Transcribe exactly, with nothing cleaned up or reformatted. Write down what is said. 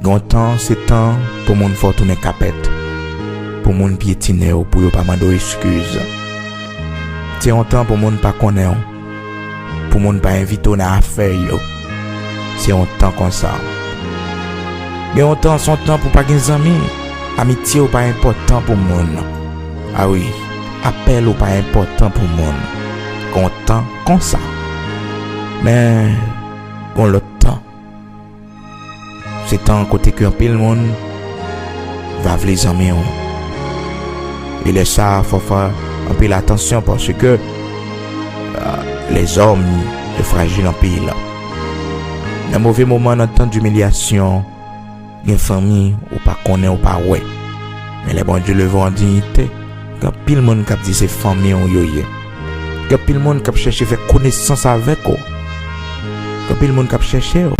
Gen yon tan, se tan pou moun fè w tounen kapèt, pou moun pyetine w, pou yo pa mande w eskiz. Se yon tan pou moun pa konnen w, pou moun pa envite w nan afè yo. Se yon tan konsa. Gen yon tan, se yon tan pou pa gen zanmi. Amitye w pa enpòtan pou moun. A wi, apèl ou pa enpòtan pou moun. Gen yon tan konsa. Men, gen yon lòt tan. Se tan kote ke anpil moun va vle zanmi w. E lè sa, fò fè anpil atansyon paske, euh, les hommes yo frajil anpil. Nan move moman, nan tan dimilyasyon, gen fanmi ou pa konnen, ou pa wè. Men lè Bondye leve w an diyite, gen anpil moun k ap di se fanmi w yo ye. Gen anpil moun k ap chèche fè konesans avèk ou. Gen anpil moun k ap chèche w.